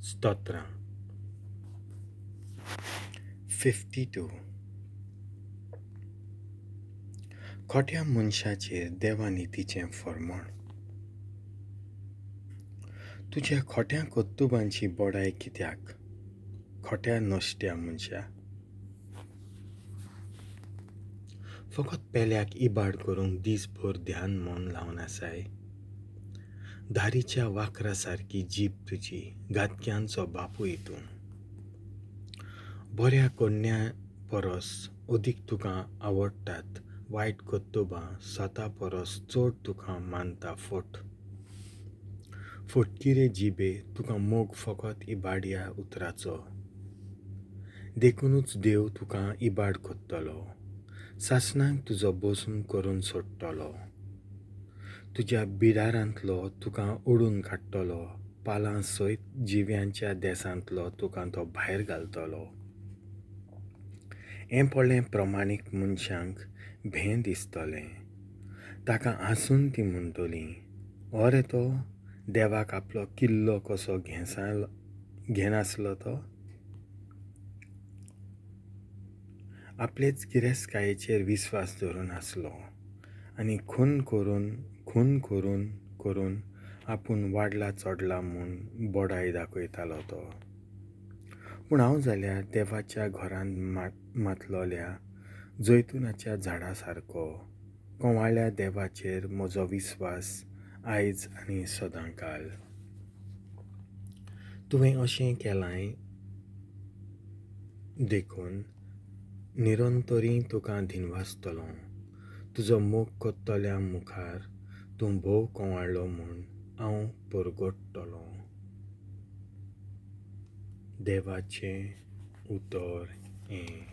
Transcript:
स्तोत्रां. 52. खोट्या मनशाचेर देवा नितीचें फर्मण. तुज्या खोट्या कर्तुबांची बडाय कित्याक, खोट्या नश्ट्या मनशा? फकत पेल्याक इबाड करूंक दीसभर ध्यान मन लावन आसाय. धारीच्या वाकरा सारकी जीब तुजी, घातक्यांचो बापूय तूं. बऱ्या करण्या परस अदीक तुका आवडटात वायट कर्तुबां, सता परस चड तुका मानता फट. फटकिरे जिबे, तुका मोग फकत इबाड्या उतराचो. देखुनूच देव तुका इबाड करतलो, सासणाक तुजो भस्म करून सोडटलो. तुज्या बिडारांतलो तुका ओडून काडटलो, पालां सयत जिव्यांच्या देसांतलो तुका तो भायर घालतलो. हें पळें प्रमाणीक मनशांक भें दिसतलें, ताका हांसून तीं म्हणटलीं, अरे तो देवाक आपलो किल्लो कसो घेनासलो तो. आपलेच गिरेस्तकायेचेर विस्वास धरून आसलो आनी खून करून करून आपूण वाडला चडला म्हूण बडाय दाखयतालो तो. पूण हांव जाल्यार देवाच्या घरांत मातलोल्या जैतुनाच्या झाडा सारको, कंवाळ्या देवाचेर म्हजो विस्वास आयज आनी सदांकाल. तुवें अशें केलांय देखून निरंतरी तुका दिनवासतलो. तुजो मोग करतल्या मुखार तूं भोव कंवाळो म्हूण हांव परगटतलो. देवाचें उतर हें.